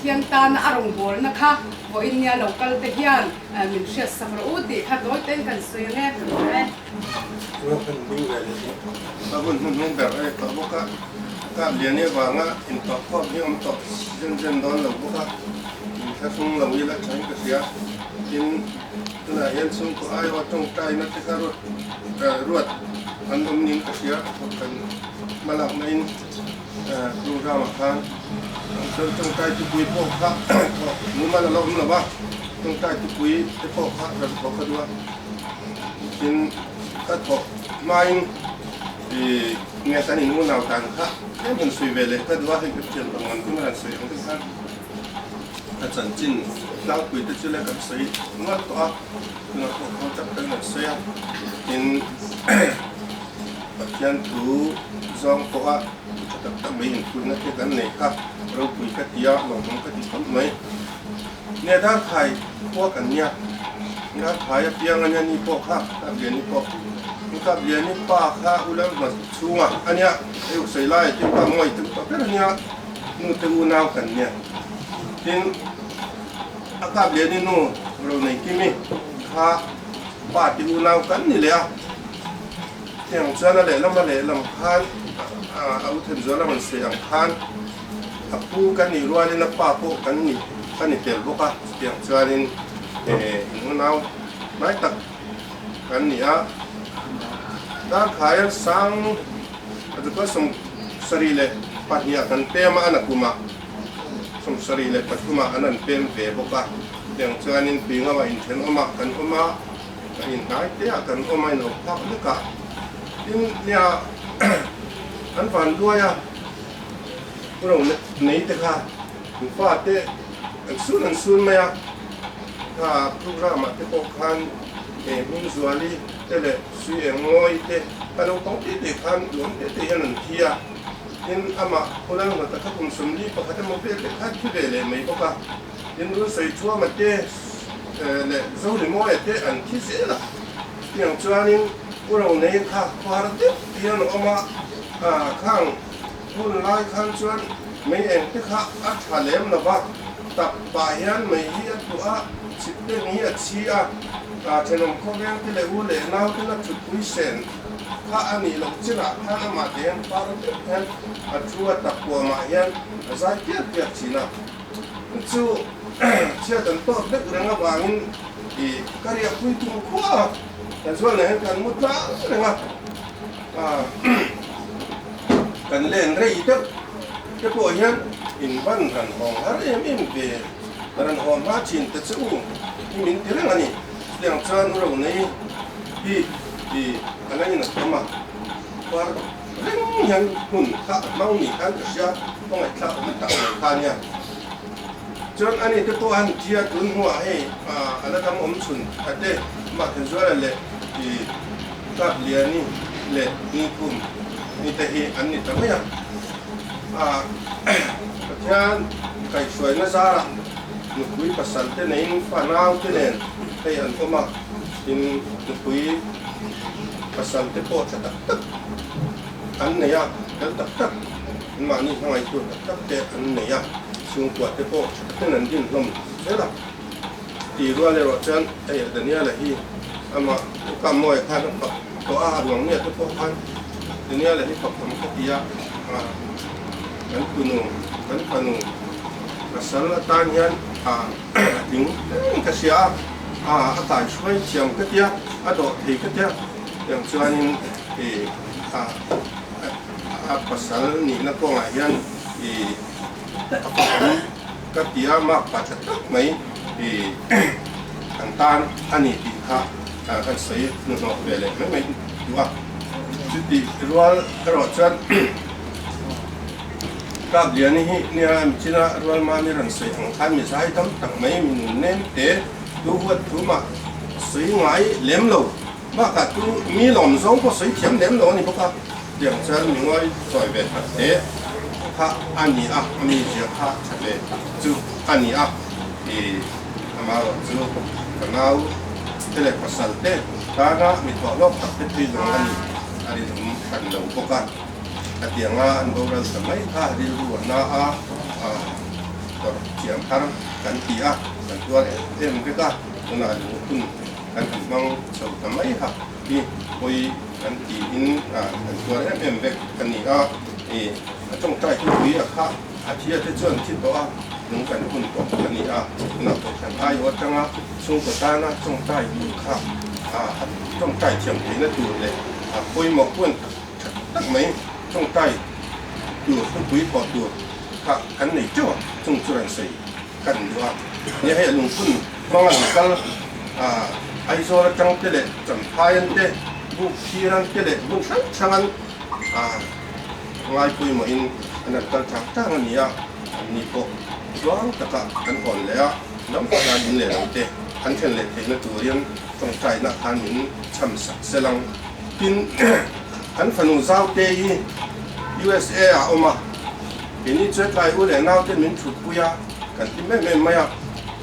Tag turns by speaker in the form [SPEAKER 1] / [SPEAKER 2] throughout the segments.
[SPEAKER 1] Pathian tana a rawngbawlna kha vawiin nia lo kal te hian min hriat sak rawh u tih kha tawi tein kan sawi ang e. Ka lawm e.
[SPEAKER 2] Ruahman ding ve leh hi a hun hnuhnung ber a ni tawh bawk a, kap lian i avanga intawh khawm hi awm tawh zen zen dawn lo bawk a, inthlahrung lo ila thain ka hria. Tin, tunah hian chhungkaw aiawh tawngtaina te kha ruat ruat an awm niin ka hria, thawkhan hmalakna in program ah khan chuan tawngtai tupui pawh kha thawh mumal a la awm lo va, tawngtai tupui te pawh kha rawn thawh ka duh a. Tin, ka thawh hmain ih nge kan in unau dan kha tlem han sawi ve leh ka duh a, hei ka thian pang man hun a rawn sawi ang te khan ka chanchin tlangpui te chu le kan sawi nual tawh a, tunah pawh khaw tak kan rawn sawi a, tin Pathian thu zawng pawha thu tha tak tak mai inphurna te kan nei kha ropui ka ti a, lawmawm ka ti khawp mai. Nia Darkhai khua kan nia, Darkhai apiang ania ni pawh kha Kapliani pawh. Kapliani pa kha u Lalhma chhunga ania, hei u Sailai te pa Mawi te upa ber ania, nu te unau kan nia. Tin, a Kapliani nu Roneikimi kha pa te unau kan ni leh a. Tiang chuan a lehlam a lehlam khan a u Thenzuala rawn sawi ang khan a pu kan nih rualin a pa pawh kan ni ka ni tel bawk a, chutiang chuanin in unau hnai tak kan ni a. Darkhai sang a 72 ah kan pem a, a nakumah 73 ah an an pem ve bawk a. Chutiang chuanin Tuingauah inthenawmah kan awm a. Ka inhnai te ah kan awm a in awm phak vek a, tin nia an van luai a, pu ro nei te kha an fa te an sun an sun mai a, kha program ah te pawh khan he Hmingzuali te leh Sui Engmawi te ka naupang te te khan duhawm te te hian an thi a, tin amah pu Lalngata kha kum 41 emaw vel te kha thi ve leh mai bawk a. Tin Runsawichhuama te leh Zorimawia te an thi zel a, chutiang chuanin U Ronei kha khuar deuh hian a awm a, khang hun lai khan chuan mei eng te kha a tha lem lo va, tap pah hian mei hi a tuah a, chhip peng hi a chhi a, thenawm khawveng te leh u leh nau ten a thutpui sen kha a nih loh chinah khan amah te hian khuar deuh hian a thu a, tap puamah hian a zai piak piak thin a. Chu chhiat an tawk deuh reng avangin i ka riahpui tum khua a, kan zual nen hian kan mu tlang reng a, kan len rei deuh te pawh hian in ban ran hawng har em em ve, ran hawn hma thin te che u hi min ti reng a ni. Chutiang chuan u Ronei hi i a la in a tam a, khuar reng hian hun kha a hmang ni khan ka hria, ka ngaihthlak awm tak mai kha nia. Chuan ani te pawh han thi a, tun hnuah hei a la dam awm chhun a te, amah Thenzuala leh i Kapliani leh Nikhum ni te hi an ni ta mai a. Pathian kaihhruaina zarah nupui pasal te neiin fa nau te nen hei an awm a, tin nupui pasal te pawh tha tak tak an nei a, fel tak tak anmahni hmangaih tur tak tak te an nei a, chhungkua te pawh tha takin an din hlawm zel a. Tih rual erawh chuan hei Daniela hi amah Uka Mawia khan a fak tawh a, a ruang nge te pawh khan Daniela hi fak awm ka ti a, kan tunu, kan fanu pasal atan hian a tling reng ka hria a, a kaihruai thiam ka tia, a dawh thei ka tia, tiang chuanin ih a a pasal nihna kawngah hian ih a fak awm ka ti a, mark pa tha tak mai ih an tan a ni tih kha kan sawi hnuhnawh ve leh mai mai duh a, chutih rual erawh chuan Kapliani hi nia michina rual mami rawn sawi ang khan mi zai tam tak mai mi nun nem te tu huat thu mah sawi ngai lem lo bakah tu mi lawm zawng pawh sawi thiam lem lo a ni bawk a, tiang chuan mi ngawi chawi ve that te kha a ni a, a mi zia kha tha ve tak chu a ni a, i amaherawh chu ka nau te leh pasal te tana mi thawh hlawk tak te phei zawng a ni a rinawm hran lo bawk a. Hetianga an boral ta mai kha rilru a na a, tawrh thiam har kan ti a, kan tuar em em vek a, tunah lung hun kan han hmang chho ta mai ha hi pawi kan tiin kan tuar em em vek a ni a, ih a tawngtai thupui a kha a thia te chuan thi tawh a, lung kan hun tawh a ni a, tunah pawh kan aiawh atanga chhungkaw tana tawngtai tur kha a tawngtai thiam theihna tur leh a pawimawh hun tha tak mai tawngtai tur thupui thawh tur kha kan nei teuh a, chung chu rawn sawi kan duh a. Nia hei a lungphun hmanga lo kal Aizawl atang te leh Champhaian te, Bukphiran te leh hmun hrang hrangan ngai pawimawhin an rawn kal tang tang a ni a, anni pawh tluang taka an hawn leh a, lam taka in leh lo te an thlen leh theihna turin tawngtaina khan min cham sak sel ang. Tin, an fanu Zaute hi USA ah a awm a, keini chu tlai u leh naute min thutpui a, kan hlim em em mai a,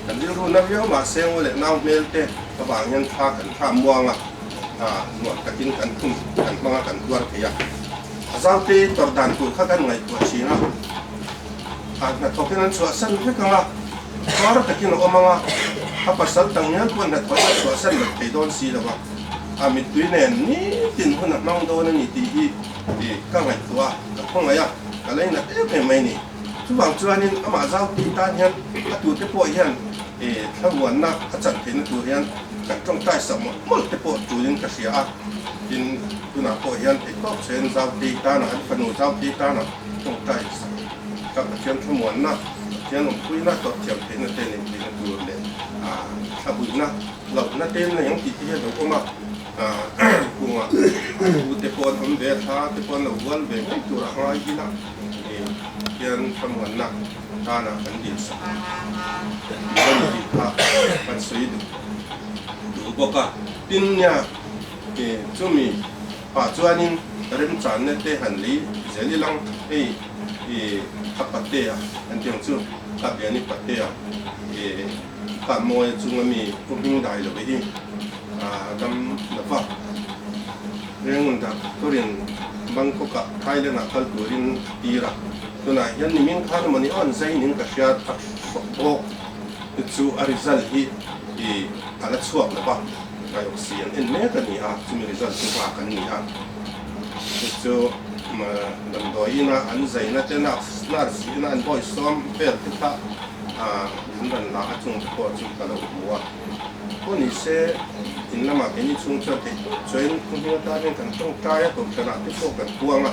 [SPEAKER 2] kan rilru na viau mahse u leh nau hmel te avang hian thla kan thla muang a, nuam takin kan phun kan hmang a kan tuar thei a. A Zaute tawrh dan tur kha kan ngaihtuah thin a, a hnathawkin an chhuahsan vek ang a, tuar takin a awm ang a, a pasal tangnial pawh hnathawhin a chhuahsan loh thei dawn si lo a. A mittui nen nitin hun a hmang dawn a ni tih hi ka ngaihtuah a, ka khawngaih a, ka lainat em em mai a ni. Chuvang chuanin amah Zauti tan hian a tute pawh hian thlamuanna a chan theihna tur hian kan tawngtai sak mawlh mawlh te pawh tulin ka hria a. Tin, tunah pawh hian theihtawp chhen Zauti tana an fanu Zauti tana tawngtai sak ka Pathian thlamuanna, Pathian awmpuina tawrhthiam theihna te neih theihna tur leh thlabuihna Hlauhna te nei ang tih te hi a lo awm a, kungah u te pawh an awm ve a, thla te pawh an lo hual ve ngei tur a ngai ila hian thlamuanna tanah kan dil sak tur a ni tih kha kan sawi duh duh bawk a. Tin nia chumi pah chuanin remchanna te han lei zel ilang hei a patea an tih ang chu Kapiani patea Kha mawi chunga mi pu hming dai lo hi a dam lo va. Rengun doctor-in Bangkok-ah Thailand-ah kal turin a tir a. Tunah hian nimin khan mawni awn zainin ka hria a hrawk bawk chu a result hi a la chhuak lo va. Biopsy an en mek a ni a, chumi result chu nghak an ni a. Chu chu damdawiin a an zaina te nurse ina an bawihsawm vel te kha An rawn la a chung te pawh chu ka lo hmu a. Pawh ni se, in lamah keini chhung chuan theih tawp chuan thu hming atan hian kan tawngtai a, kohhranah te pawh kan puang a.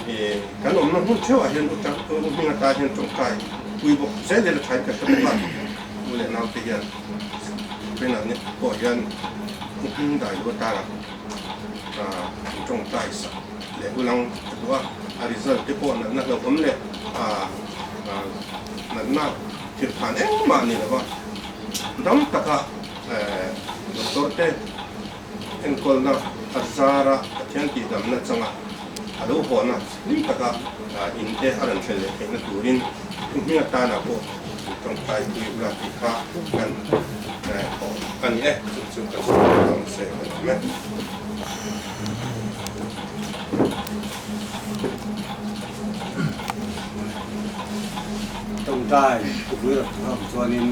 [SPEAKER 2] Ih, kan awmna hmun theuhah hian u hming atan hian tawngtai pui bawk zel zel a thain ka hre bawk a. U leh naute hian Penah ni pawh hian u hming dai lu atana an tawngtai sak leh ulang a duh a. A result te pawh natna hlauhawm leh Natna thil phan engmah ni lova dam taka doctor te enkawlna a zara Pathian tihdamna changa a lo hawhna hlim taka in te a rawn thlen leh theihna turin thu hming atana pawh tawngtai pui ula tih kha kan thawh a ni e. Chu chu kan sawi ang se kan awm e.
[SPEAKER 3] Tawngtai thupui rawt tur ang chuanin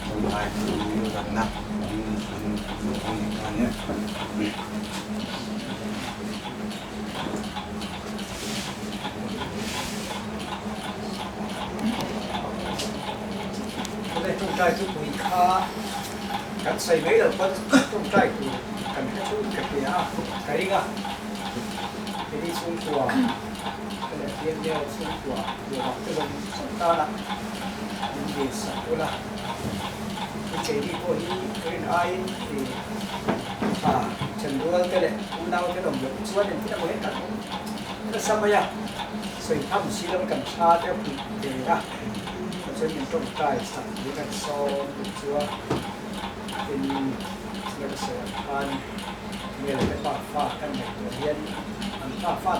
[SPEAKER 3] tawngtai thupui ratna an an luh ang ni ta nia.
[SPEAKER 4] Tawngtai thupui kha kan sawi mai lo pawn tawngtai tur kan hre thung ka hria a, ka ring a. Keini chhungkua ka leh Piangnel chhungkua duhawm te zawng zawng tana min dil sak ula. Hi keini pawh hi rin aiin i tha thenrual te leh unau te lawm loh chuan engtin emaw hian kan awm nasa mai a, sawi tham si lova kan tha te a pui ve a, chuan min tawngtai sak hi kan sawm duh chu a, tin thil ka sawi ang khan Nel te pa fa kan ngaihtuah hian an pa fa.